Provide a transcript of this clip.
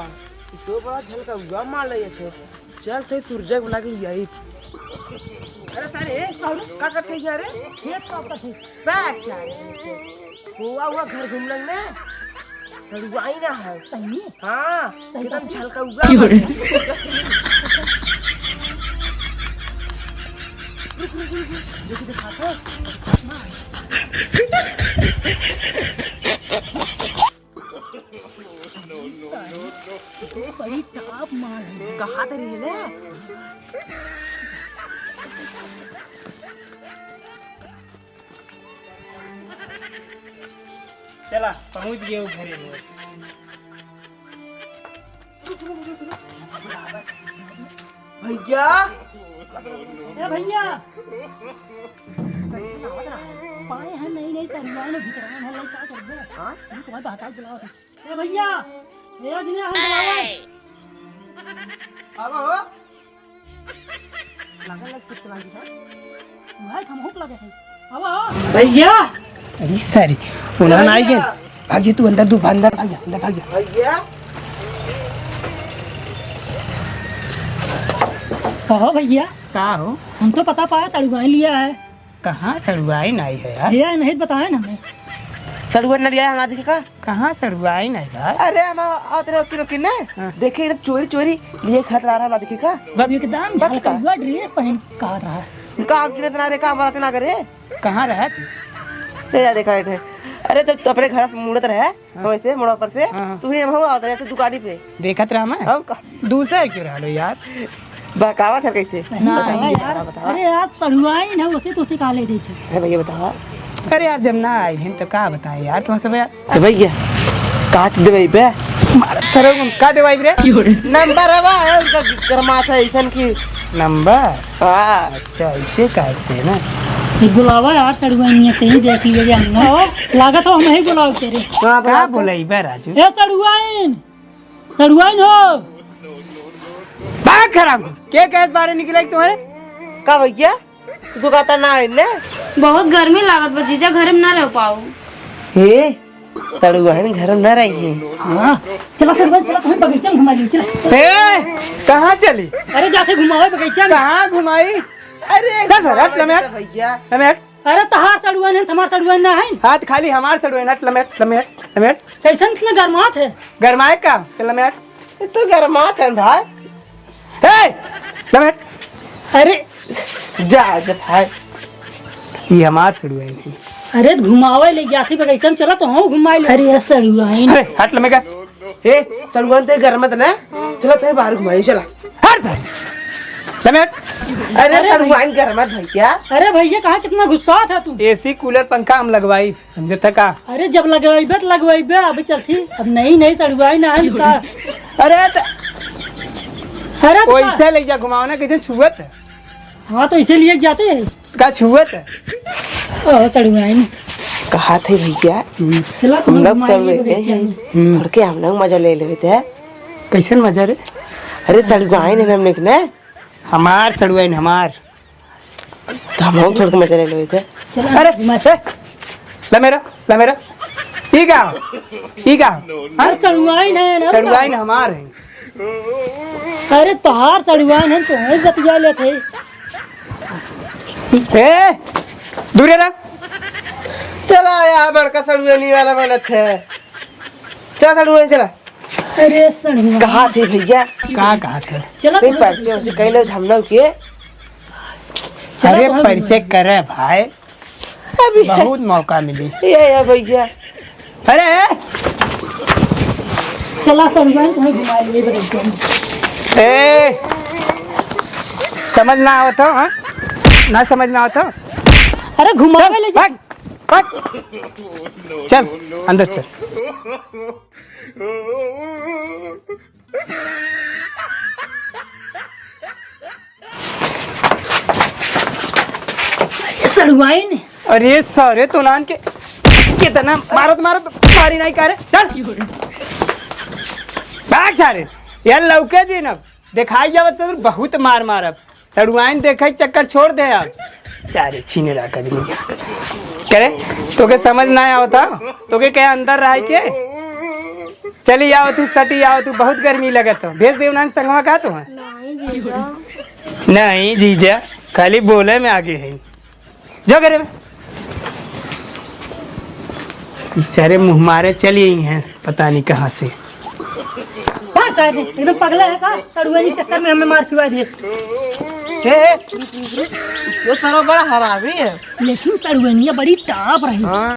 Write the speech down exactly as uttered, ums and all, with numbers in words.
तो बड़ा झलका हुआ मार ले छे। चल, ते सूरज को लगी यही। अरे सारे, का करते हैं रे? खेत का करते हैं। साग क्या है? हुआ, हुआ घर घूम लेंगे ना। सड़ुआइन है। सही में? हाँ, सही एकदम बात है। झलका हुआ। क्यों रे? रुक, रुक, रुक, रुक। देखो, दिखा तो। बड़ी टॉप माल है। कहाँ ते रहे ले? चला, पहुँच गए वो घरे में। भैया। ए भैया। पाए हैं नहीं, नहीं, तरुआ में भितरान है, नहीं, का करबे? हाँ? अभी तुम्हारे बहकाई बुलाओ। ए भैया, ए अजने हम बुलावे। आवा हो। लागल लग कुछ चला गया। भाई, हम हुक लगे हैं। आवा हो। भैया। अरे सारी, उन्हान आई गए। भैया। भाग जा तू अंदर, तू अंदर भाग जा, अंदर भाग जा। भैया। कहो भैया। का हो? हम तो पता पाया, सड़ुआइन लिया है। कहाँ सड़ुआइन आई है यार? ये नहीं बताया ना हमें। सड़ुआइन ना लिया है, हमरा देखे का? कहाँ सड़ुआइन आई भाई? अरे, हम आ-, आवत रहे किलो किन्ने। हाँ। देखे, एकदम चोरी चोरी लिए खात रहा, हमरा देखे का? एकदम बक का? झलकौआ ड्रेस पहन के आवत रहा। उनका आप गिनत ना रे, का हमारा ना करे? कहाँ रहत? ते जा देखा है। अरे, तो, तो अपने घर से मुड़त रहे। हाँ। वैसे मोड़ा पर से हाँ, हाँ। तू ही हम आवत रहे, तू दुकानी पे। देखत रहा मैं। हम का? दूसर क्यों रहा लो यार? बहकावत है कैसे? ना, बताइए, ना यार। बताओ, बताओ। अरे यार, सड़ुआइन है, उसे तो उसे का ले देखे। अरे भैया, बताओ। अरे यार, जब ना आई हैं तो का बताएं यार तुम सब यार। ए भैया, का चीज देबे बे? मारत सरौ, हम का देवाई रे? नंबर है बा, है उनका गरमात है ऐसन की। नंबर? हाँ। अच्छा, ऐसे का चाहिए ना? ये बुलावा यार, सड़ुआइन, ये कहीं देख लिए हम ना। लागत हो हम ही बुलाओ तेरे। हाँ, का बुलाओ तो। बुलाई बे राजू? ए सड़ुआइन, सड़ुआइन हो। बात खराब हो। के कहे बारे निकले तुम्हारे? का भैया? तू तो कहता ना है ने? बहुत गर्मी लागत बा जीजा, घर में ना रह पाऊ। हे, सड़ुआइन घर में ना रही है। हाँ, चला सड़ुआइन, चला तुम्हें बगीचा में घुमा ली, चला। ए, कहाँ चली? अरे जाके घुमाओ बगीचा में। कहाँ घुमाई? अरे चल सर, हट, लम्हे हट। भैया। लम्हे हट। अरे तहार सड़ुआइन है, हमार सड़ुआइन ना है। हाथ खाली हमार सड़ुआइन, हट, लम्हे हट, लम्हे हट, लम्हे हट। कैसन इतना गरमात है? गरमाए का? चल लम्हे हट। ये तो गरमात है भाई। ए, लम्हे हट। अरे। जा, जा भाई। ये हमार सड़ुआइन है। अरे, घुमावे ले जाती बगीचा में, चला तो हम घुमाए ले। अरे, ये सड़ुआइन। अरे, हट लम्हे का। ए, सड़ुआइन ते गरमात ना? चला, ते बाहर घुमाई, चला। हट, हट। लम्हे हट। अरे, अरे, सड़ुआइन गरमात भैया। अरे भैया, कहाँ कितना गुस्सा था तू? एसी, कूलर, पंखा हम लगवाई। समझे थे का? अरे जब लगवाइबे तो लगवाइबे, अभी चलती, अब नई नई सड़ुआइन ना है का? अरे त-, अरे त-, वैसे ले जा घुमाओ ना, कैसे छुअत? हाँ तो इसे लिए जाते हैं। का छुअत? ओ सड़ुआइन। कहा थे भैया, हम्म। चला हम लोग घुमाइए सब बगीचा में। हम्म। थोड़ के हम लोग मजा ले लेवे थे। कैसन मजा रे? अरे सड़ुआइन है हमने के ना। हमार सड़ुआइन हमार। तो हम लोग थोड़ा मजा ले लेवे थे। चला, अरे, मत। ए, ला मेरा, ला मेरा। ई का? ई का? हाँ? अरे, सड़ुआइन है ना। सड़ुआइन हमार है। अरे, तोहार सड़ुआइन है, तो हम बतिया लेते। ए, दूरे रह। चला, यहाँ बड़का सड़ुआइन वाला बनत है। चला, सड़ुआइन, चला। अरे सड़ुआ। कहा थे भैया? का कहा थे? चला ते तो परिचय उसे कैले हम लोग के। चला अरे तो हम परिचय करे भाई। अभी बहुत मौका मिली। ये, ये भैया। अरे! चला सड़ुआ, तुम्हें घुमा लिए बगीचा में। ए! समझ ना आवत हो, हाँ? ना समझ ना आवत हो? अरे घुमा चल, ले जा। भाग, भाग। चल, अंदर चल। अरे सड़ुआइन। अरे सारे तोलान के कितना मारत मारत मारी नहीं करे। चल। भाग सारे। यार लौके जी न। दिखाई जावत तो बहुत मार मारब। सड़ुआइन देखे चक्कर छोड़ दे अब। सारे छीने रहा कदमी करे। तोके समझ ना आवत हा? तोके कहे अंदर रह के? चली आओ तू, सटी आओ तू, बहुत गर्मी लगत हो। भेज दे उन्हन संगवा का तू है? नहीं जीजा। नहीं जीजा, खाली बोले में आगे है। जो करे में। ई सारे मुँह मारे चली आई हैं, पता नहीं कहाँ से। का सारे एकदम पगला है का? सड़ुआनी चक्कर में हमें मार खिवा दिए। ए, ए, यो सारा बड़ा हरामी है। लेकिन सड़ुआनिया बड़ी टाप रही।